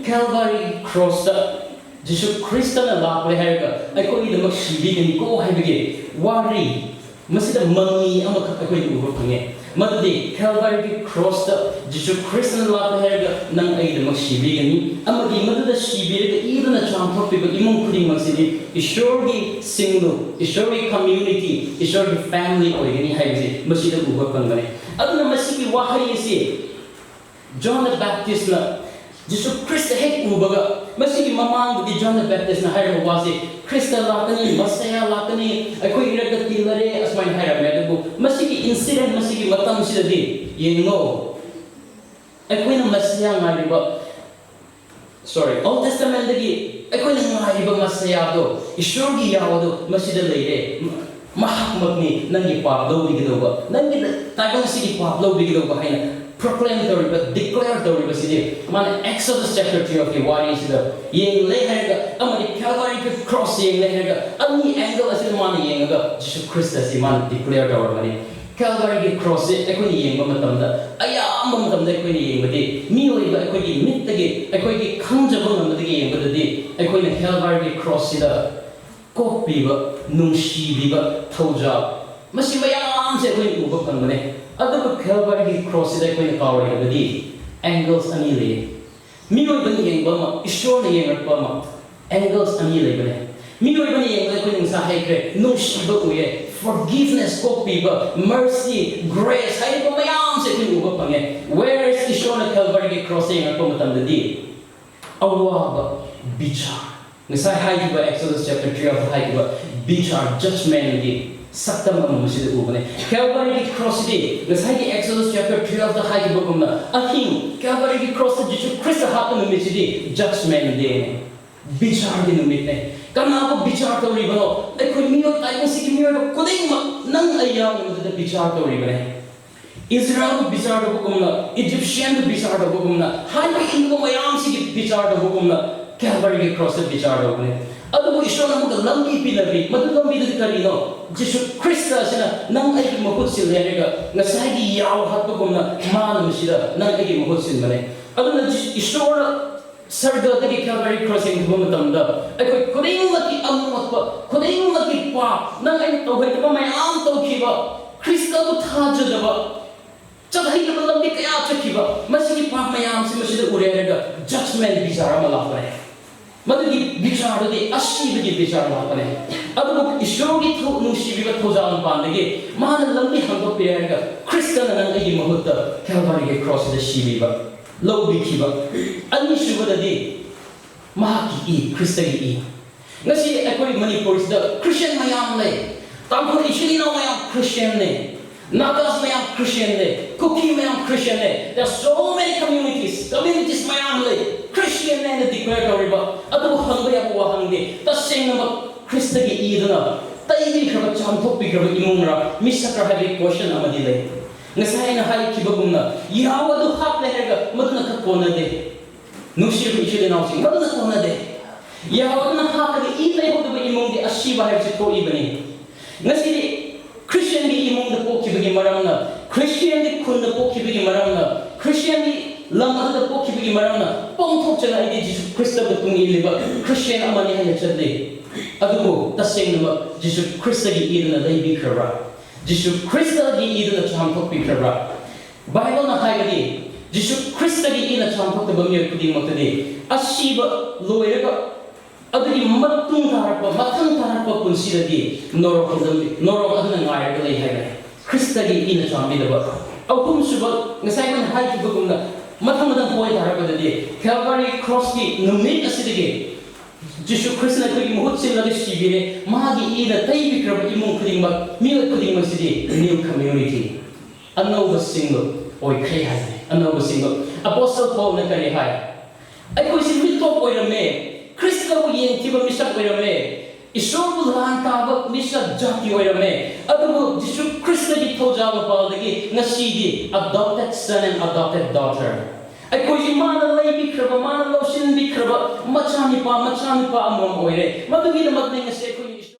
ꯀꯦꯜꯚꯔꯤ ꯀ꯭ꯔꯣꯁꯇ ꯖꯤꯁꯨ ꯈ꯭ꯔꯤꯁꯇꯅ ꯂꯥꯛꯂꯦ ꯍꯥꯏꯔꯒ ꯑꯩꯈꯣꯏꯒꯤꯗꯃꯛ ꯁꯤꯕꯤꯒꯅꯤꯀꯣ ꯍꯥꯏꯕꯒꯤ ꯋꯥꯔꯤ, ꯃꯁꯤꯗ ꯃꯃꯤ ꯑꯃꯈꯛ ꯑꯩꯈꯣꯏꯅ ꯎꯕ ꯐꯪꯉꯦ꯫ ꯃꯗꯨꯗꯤ ꯀꯦꯜꯚꯔꯤꯒꯤ ꯀ꯭ꯔꯣꯁꯇ ꯖꯤꯁꯨ ꯈ꯭ꯔꯤꯁꯇꯅ ꯂꯥꯛꯂꯦ ꯍꯥꯏꯔꯒ ꯅꯪ ꯑꯩꯒꯤꯗꯃꯛ ꯁꯤꯕꯤꯒꯅꯤ, ꯑꯃꯗꯤ ꯃꯗꯨꯗ ꯁꯤꯕꯤꯔꯒ ꯏꯗꯨꯅ ꯆꯥꯝꯊꯣꯛꯄꯤꯕ ꯏꯃꯨꯡ ꯈꯨꯗꯤꯡꯃꯛꯁꯤꯗꯤ ꯏꯁꯣꯔꯒꯤ ꯁꯤꯡꯂꯨꯞ, ꯏꯁꯣꯔꯒꯤ ꯀꯝꯃ꯭ꯌꯨꯅꯤꯇꯤ, ꯏꯁꯣꯔꯒꯤ ꯐꯦꯃꯤꯂꯤ ꯑꯣꯏꯒꯅꯤ ꯍꯥꯏꯕꯁꯤ ꯃꯁꯤꯗ ꯎꯕ ꯐꯪꯕꯅꯦ꯫ ꯑꯗꯨꯅ ꯃꯁꯤꯒꯤ ꯋꯥꯍꯩ ꯑꯁꯤ ꯖꯣꯟ ꯗ ꯕꯦꯞꯇꯤꯁꯅ ꯖꯤꯁꯨ ꯈ꯭ꯔꯤꯁꯇ ꯍꯦꯛ ꯎꯕꯒ, ꯃꯁꯤꯒꯤ ꯃꯃꯥꯡꯗꯗꯤ ꯖꯣꯟ ꯗ ꯕꯦꯞꯇꯤꯁꯅ ꯍꯥꯏꯔꯤꯕ ꯋꯥꯁꯤ, "ꯈ꯭ꯔꯤꯁꯇ ꯂꯥꯛꯀꯅꯤ, ꯃꯁꯤꯌꯥ ꯂꯥꯛꯀꯅꯤ, ꯑꯩꯈꯣꯏ ꯏꯔꯛꯇ ꯇꯤꯜꯂꯔꯦ," ꯑꯁꯨꯃꯥꯏꯅ ꯍꯥꯏꯔꯝꯃꯦ꯫ ꯑꯗꯨꯕꯨ ꯃꯁꯤꯒꯤ ꯏꯟꯁꯤꯗꯦꯟ, ꯃꯁꯤꯒꯤ ꯃꯇꯝꯁꯤꯗꯗꯤ ꯌꯦꯡꯉꯣ, ꯑꯩꯈꯣꯏꯅ ꯃꯁꯤꯌꯥ ꯉꯥꯏꯔꯤꯕ, ꯁꯣꯔꯤ, ꯑꯣꯜ ꯇꯦꯁꯇꯃꯦꯟꯗꯒꯤ ꯑꯩꯈꯣꯏꯅ ꯉꯥꯏꯔꯤꯕ ꯃꯁꯤꯌꯥꯗꯣ, ꯏꯁꯣꯔꯒꯤ ꯌꯥꯎ ꯑꯗꯣ ꯃꯁꯤꯗ ꯂꯩꯔꯦ꯫ ꯃꯍꯥꯛꯃꯛꯅꯤ ꯅꯪꯒꯤ ꯄꯥꯞ ꯂꯧꯕꯤꯒꯗꯧꯕ, ꯅꯪꯒꯤ ꯇꯥꯏꯕꯪ ꯑꯁꯤꯒꯤ ꯄꯥꯞ ꯂꯧꯕꯤꯒꯗꯧꯕ ꯍꯥꯏꯅ proclaim ꯇꯧꯔꯤꯕ, declare ꯇꯧꯔꯤꯕꯁꯤꯗꯤ ꯃꯥꯅ Exodus chapter twelve ꯀꯤ ꯋꯥꯔꯤꯁꯤꯗ ꯌꯦꯡꯂꯦ ꯍꯥꯏꯔꯒ ꯑꯃꯗꯤ Calvary ꯒꯤ cross ꯌꯦꯡꯂꯦ ꯍꯥꯏꯔꯒ ꯑꯅꯤ angle ꯑꯁꯤꯗ ꯃꯥꯅ ꯌꯦꯡꯉꯒ ꯖꯤꯁꯨ ꯈ꯭ꯔꯤꯁꯇ ꯑꯁꯤ ꯃꯥꯅ declare ꯇꯧꯔꯕꯅꯤ꯫ Calvary ꯒꯤ cross ꯁꯦ ꯑꯩꯈꯣꯏꯅ ꯌꯦꯡꯕ ꯃꯇꯝꯗ, ꯑꯌꯥꯝꯕ ꯃꯇꯝꯗ ꯑꯩꯈꯣꯏꯅ ꯌꯦꯡꯕꯗꯤ ꯃꯤꯑꯣꯏꯕ ꯑꯩꯈꯣꯏꯒꯤ ꯃꯤꯠꯇꯒꯤ, ꯑꯩꯈꯣꯏꯒꯤ ꯈꯪꯖꯕ ꯉꯝꯕꯗꯒꯤ ꯌꯦꯡꯕꯗꯗꯤ ꯑꯩꯈꯣꯏꯅ Calvary ꯒꯤ cross ꯁꯤꯗ ꯀꯣꯛꯄꯤꯕ, ꯅꯨꯡꯁꯤꯕꯤꯕ, ꯊꯧꯖꯥꯜ, ꯃꯁꯤ ꯃꯌꯥꯝꯁꯦ ꯑꯩꯈꯣꯏꯅ ꯎꯕ ꯐꯪꯕꯅꯦ꯫ ꯑꯗꯨꯕꯨ Calvary ꯒꯤ cross ꯁꯤꯗ ꯑꯩꯈꯣꯏꯅ ꯀꯥꯎꯔꯣꯏꯗꯕꯗꯤ angles ꯑꯅꯤ ꯂꯩꯌꯦ꯫ ꯃꯤꯑꯣꯏꯕꯅ ꯌꯦꯡꯕ ꯑꯃ, ꯏꯁꯣꯔꯅ ꯌꯦꯡꯉꯛꯄ ꯑꯃ, angles ꯑꯅꯤ ꯂꯩꯕꯅꯦ꯫ ꯃꯤꯑꯣꯏꯕꯅ ꯌꯦꯡꯕꯗ ꯑꯩꯈꯣꯏꯅ ꯉꯁꯥꯏ ꯍꯥꯏꯈ꯭ꯔꯦ, ꯅꯨꯡꯁꯤꯕ ꯎꯏꯌꯦ, forgiveness, ꯀꯣꯛꯄꯤꯕ, mercy, grace ꯍꯥꯏꯔꯤꯕ ꯃꯌꯥꯝꯁꯦ ꯑꯩꯈꯣꯏꯅ ꯎꯕ ꯐꯪꯉꯦ꯫ Whereas ꯏꯁꯣꯔꯅ Calvary ꯒꯤ cross ꯇ ꯌꯦꯡꯉꯛꯄ ꯃꯇꯝꯗꯗꯤ ꯑꯋꯥꯕ, ꯕꯤꯆꯥꯔ, ꯉꯁꯥꯏ ꯍꯥꯏꯈꯤꯕ Exodus chapter twelve ꯍꯥꯏꯈꯤꯕ ꯕꯤꯆꯥꯔ, judgment ꯀꯤ ꯁꯛꯇꯝ ꯑꯃ ꯃꯁꯤꯗ ꯎꯕꯅꯦ꯫ Calvary ꯒꯤ cross ꯁꯤꯗꯤ ꯉꯁꯥꯏꯒꯤ Exodus chapter twelve ꯇ ꯍꯥꯏꯈꯤꯕꯒꯨꯝꯅ ꯑꯍꯤꯡ, Calvary ꯒꯤ cross ꯇ ꯖꯤꯁꯨ ꯈ꯭ꯔꯤꯁꯇ ꯍꯥꯠꯄ ꯅꯨꯃꯤꯠꯁꯤꯗꯤ judgment day ꯅꯦ, ꯕꯤꯆꯥꯔꯒꯤ ꯅꯨꯃꯤꯠꯅꯦ꯫ ꯀꯅꯥꯕꯨ ꯕꯤꯆꯥꯔ ꯇꯧꯔꯤꯕꯅꯣ? ꯑꯩꯈꯣꯏ ꯃꯤꯑꯣꯏ ꯇꯥꯏꯕꯪꯁꯤꯒꯤ ꯃꯤꯑꯣꯏꯕ ꯈꯨꯗꯤꯡꯃꯛ, ꯅꯪ ꯑꯩ ꯌꯥꯎꯅ ꯃꯗꯨꯗ ꯕꯤꯆꯥꯔ ꯇꯧꯔꯤꯕꯅꯦ꯫ ꯏꯁꯔꯥꯌꯦꯜꯕꯨ ꯕꯤꯆꯥꯔ ꯇꯧꯕꯒꯨꯝꯅ, Egyptian ꯕꯨ ꯕꯤꯆꯥꯔ ꯇꯧꯕꯒꯨꯝꯅ, ꯍꯥꯏꯕ ꯏꯟꯕ ꯃꯌꯥꯝꯁꯤꯒꯤ ꯕꯤꯆꯥꯔ ꯇꯧꯕꯒꯨꯝꯅ Calvary ꯒꯤ cross ꯇ ꯕꯤꯆꯥꯔ ꯇꯧꯕꯅꯦ꯫ ꯑꯗꯨꯕꯨ ꯏꯁꯣꯔꯅ ꯑꯃꯨꯛꯀ ꯂꯝꯕꯤ ꯄꯤꯅꯕꯤ, ꯃꯗꯨ ꯂꯝꯕꯤꯗꯨꯗꯤ ꯀꯔꯤꯅꯣ? ꯖꯤꯁꯨ ꯈ꯭ꯔꯤꯁꯇ ꯑꯁꯤꯅ ꯅꯪ ꯑꯩꯒꯤ ꯃꯍꯨꯠ ꯁꯤꯜꯂꯦ ꯍꯥꯏꯔꯒ ꯉꯁꯥꯏꯒꯤ ꯌꯥꯎ ꯍꯥꯠꯄꯒꯨꯝꯅ ꯃꯥꯅ ꯃꯁꯤꯗ ꯅꯪ ꯑꯩꯒꯤ ꯃꯍꯨꯠ ꯁꯤꯟꯕꯅꯦ꯫ ꯑꯗꯨꯅ ꯏꯁꯣꯔꯅ ꯁꯔꯒꯗꯒꯤ Calvary cross ꯌꯦꯡꯊꯕ ꯃꯇꯝꯗ ꯑꯩꯈꯣꯏ ꯈꯨꯗꯤꯡꯃꯛꯀꯤ ꯑꯃꯣꯠꯄ, ꯈꯨꯗꯤꯡꯃꯛꯀꯤ ꯄꯥꯞ, ꯅꯪ ꯑꯩꯅ ꯇꯧꯍꯩꯗꯕ ꯃꯌꯥꯝ ꯇꯧꯈꯤꯕ, ꯈ꯭ꯔꯤꯁꯇꯕꯨ ꯊꯥꯖꯗꯕ, ꯆꯠꯍꯩꯗꯕ ꯂꯝꯕꯤ ꯀꯌꯥ ꯆꯠꯈꯤꯕ, ꯃꯁꯤꯒꯤ ꯄꯥꯞ ꯃꯌꯥꯝꯁꯤ ꯃꯁꯤꯗ ꯎꯔꯦ ꯍꯥꯏꯔꯒ judgment ꯕꯤꯆꯥꯔ ꯑꯃ ꯂꯥꯛꯄꯅꯦ꯫ ꯃꯗꯨꯒꯤ ꯕꯤꯆꯥꯔꯗꯨꯗꯤ ꯑꯁꯤꯕꯒꯤ ꯕꯤꯆꯥꯔ ꯂꯥꯛꯄꯅꯦ꯫ ꯑꯗꯨꯕꯨ ꯏꯁꯣꯔꯒꯤ ꯊꯧ-, ꯅꯨꯡꯁꯤꯕꯤꯕ ꯊꯧꯖꯥꯜ ꯃꯄꯥꯟꯗꯒꯤ ꯃꯥꯅ ꯂꯝꯕꯤ ꯍꯥꯡꯗꯣꯛꯄꯤꯔꯦ ꯍꯥꯏꯔꯒ ꯈ꯭ꯔꯤꯁꯇꯅ ꯅꯪ ꯑꯩꯒꯤ ꯃꯍꯨꯠꯇ Calvary ꯒꯤ cross ꯁꯤꯗ ꯁꯤꯕꯤꯕ, ꯂꯧꯕꯤꯈꯤꯕ꯫ ꯑꯅꯤꯁꯨꯕꯗꯗꯤ ꯃꯍꯥꯛꯀꯤ ꯏ, ꯈ꯭ꯔꯤꯁꯇꯒꯤ ꯏ꯫ ꯉꯁꯤ ꯑꯩꯈꯣꯏ ꯃꯅꯤꯄꯨꯔꯁꯤꯗ Christian ꯃꯌꯥꯝ ꯂꯩ꯫ ꯇꯥꯡꯈꯨꯜ ꯏꯆꯤꯜ ꯏꯅꯥꯎ ꯃꯌꯥꯝ Christian ꯅꯦ꯫ Nagas ꯃꯌꯥꯝ Christian ꯅꯦ꯫ ꯀꯨꯀꯤ ꯃꯌꯥꯝ Christian ꯅꯦ꯫ There are so many communities, communities ꯃꯌꯥꯝ ꯂꯩ꯫ Christian ꯅꯦ ꯍꯥꯏꯅ declare ꯇꯧꯔꯤꯕ꯫ ꯑꯗꯨꯕꯨ ꯍꯪꯕ ꯌꯥꯕ ꯋꯥꯍꯪꯗꯤ, ꯇꯁꯦꯡꯅꯃꯛ ꯈ꯭ꯔꯤꯁꯇꯒꯤ ꯏꯗꯨꯅ ꯂꯩꯕꯤꯈ꯭ꯔꯕ, ꯆꯥꯝꯊꯣꯛꯄꯤꯈ꯭ꯔꯕ ꯏꯃꯨꯡꯔ, ꯃꯤꯁꯛꯔ ꯍꯥꯏꯕꯒꯤ question ꯑꯃꯗꯤ ꯂꯩ꯫ ꯉꯁꯥꯏ ꯑꯩꯅ ꯍꯥꯏꯈꯤꯕꯒꯨꯝꯅ, ꯌꯥꯎ ꯑꯗꯨ ꯍꯥꯞꯂꯦ ꯍꯥꯏꯔꯒ ꯃꯗꯨꯅ ꯈꯛ ꯀꯣꯟꯅꯗꯦ꯫ ꯅꯨꯡꯁꯤꯔꯕ ꯏꯆꯤꯜ ꯏꯅꯥꯎꯁꯤꯡ, ꯃꯗꯨꯅ ꯀꯣꯟꯅꯗꯦ꯫ ꯌꯥꯎ ꯑꯗꯨꯅ ꯍꯥꯞꯂꯒ ꯏ ꯇꯩꯍꯧꯗꯕ ꯏꯃꯨꯡꯗꯤ ꯑꯁꯤꯕ ꯍꯥꯏꯕꯁꯤ ꯊꯣꯛꯏꯕꯅꯤ꯫ ꯉꯁꯤꯗꯤ ꯈ꯭ꯔꯤꯁꯇꯤꯌꯥꯟꯒꯤ ꯏꯃꯨꯡꯗ ꯄꯣꯛꯈꯤꯕꯒꯤ ꯃꯔꯝꯅ, ꯈ꯭ꯔꯤꯁꯇꯤꯌꯥꯟꯒꯤ ꯈꯨꯟꯗ ꯄꯣꯛꯈꯤꯕꯒꯤ ꯃꯔꯝꯅ, ꯈ꯭ꯔꯤꯁꯇꯤꯌꯥꯟꯒꯤ ꯂꯝ ꯑꯗꯨꯗ ꯄꯣꯛꯈꯤꯕꯒꯤ ꯃꯔꯝꯅ ꯄꯣꯡꯊꯣꯛꯆꯅ ꯑꯩꯗꯤ ꯖꯤꯁꯨ ꯈ꯭ꯔꯤꯁꯇꯕꯨ ꯇꯨꯡ ꯏꯜꯂꯤꯕ ꯈ꯭ꯔꯤꯁꯇꯤꯌꯥꯟ ꯑꯃꯅꯤ ꯍꯥꯏꯅ ꯆꯠꯂꯤ꯫ ꯑꯗꯨꯕꯨ ꯇꯁꯦꯡꯅꯃꯛ ꯖꯤꯁꯨ ꯈ꯭ꯔꯤꯁꯇꯒꯤ ꯏꯗꯨꯅ ꯂꯩꯕꯤꯈ꯭ꯔꯕ꯭ꯔꯥ? ꯖꯤꯁꯨ ꯈ꯭ꯔꯤꯁꯇꯒꯤ ꯏꯗꯨꯅ ꯆꯥꯝꯊꯣꯛꯄꯤꯈ꯭ꯔꯕ꯭ꯔꯥ? ꯕꯥꯏꯕꯜꯅ ꯍꯥꯏꯕꯗꯤ, ꯖꯤꯁꯨ ꯈ꯭ꯔꯤꯁꯇꯒꯤ ꯏꯅ ꯆꯥꯝꯊꯣꯛꯇꯕ ꯃꯤꯑꯣꯏ ꯈꯨꯗꯤꯡꯃꯛꯇꯗꯤ ꯑꯁꯤꯕ ꯂꯣꯏꯔꯒ ꯑꯗꯨꯒꯤ ꯃꯇꯨꯡ ꯇꯥꯔꯛꯄ, ꯃꯊꯪ ꯇꯥꯔꯛꯄ ꯄꯨꯟꯁꯤꯗꯗꯤ ꯅꯣꯔꯣꯛ ꯑꯗꯨ-, ꯅꯣꯔꯣꯛ ꯑꯗꯨꯅ ꯉꯥꯏꯔꯒ ꯂꯩ ꯍꯥꯏꯕꯅꯤ꯫ ꯈ꯭ꯔꯤꯁꯇꯒꯤ ꯏꯅ ꯆꯥꯝꯕꯤꯗꯕ꯫ ꯑꯍꯨꯝꯁꯨꯕ, ꯉꯁꯥꯏ ꯑꯩꯈꯣꯏꯅ ꯍꯥꯏꯈꯤꯕꯒꯨꯝꯅ, ꯃꯊꯪ ꯃꯊꯪ ꯄꯣꯏꯟ ꯇꯥꯔꯛꯄꯗꯗꯤ, ꯀꯦꯜꯚꯔꯤ ꯀ꯭ꯔꯣꯁꯀꯤ ꯅꯨꯃꯤꯠ ꯑꯁꯤꯗꯒꯤ ꯖꯤꯁꯨ ꯈ꯭ꯔꯤꯁꯇꯅ ꯑꯩꯈꯣꯏꯒꯤ ꯃꯍꯨꯠ ꯁꯤꯜꯂꯒ ꯁꯤꯕꯤꯔꯦ, ꯃꯥꯒꯤ ꯏꯅ ꯇꯩꯕꯤꯈ꯭ꯔꯕ ꯏꯃꯨꯡ ꯈꯨꯗꯤꯡꯃꯛ, ꯃꯤꯑꯣꯏ ꯈꯨꯗꯤꯡꯃꯛꯁꯤꯗꯤ new community, ꯑꯅꯧꯕ ꯁꯤꯡꯂꯨꯞ ꯑꯣꯏꯈ꯭ꯔꯦ ꯍꯥꯏꯕꯅꯤ꯫ ꯑꯅꯧꯕ ꯁꯤꯡꯂꯨꯞ꯫ ꯑꯄꯣꯁꯇꯜ ꯄꯥꯎꯜꯅ ꯀꯔꯤ ꯍꯥꯏ? ꯑꯩꯈꯣꯏꯁꯤ ꯃꯤꯇꯣꯞ ꯑꯣꯏꯔꯝꯃꯦ, ꯈ꯭ꯔꯤꯁꯇꯕꯨ ꯌꯦꯡꯊꯤꯕ ꯃꯤꯁꯛ ꯑꯣꯏꯔꯝꯃꯦ, ꯏꯁꯣꯔꯕꯨ ꯂꯥꯟ ꯇꯥꯕ ꯃꯤꯁꯛ ꯖꯥꯇꯤ ꯑꯣꯏꯔꯝꯃꯦ, ꯑꯗꯨꯕꯨ ꯖꯤꯁꯨ ꯈ꯭ꯔꯤꯁꯇꯒꯤ ꯊꯧꯖꯥꯜ ꯃꯄꯥꯜꯗꯒꯤ ꯉꯁꯤꯗꯤ adopted son and adopted daughter꯫ ꯑꯩꯈꯣꯏꯁꯤ ꯃꯥꯅ ꯂꯩꯕꯤꯈ꯭ꯔꯕ, ꯃꯥꯅ ꯂꯧꯁꯤꯟꯕꯤꯈ꯭ꯔꯕ ꯃꯆꯥꯅꯤꯄꯥ, ꯃꯆꯥꯅꯨꯄꯥ ꯑꯃꯃꯝ ꯑꯣꯏꯔꯦ꯫ ꯃꯗꯨꯒꯤꯗꯃꯛꯅꯤ ꯉꯁꯤ ꯑꯩꯈꯣꯏ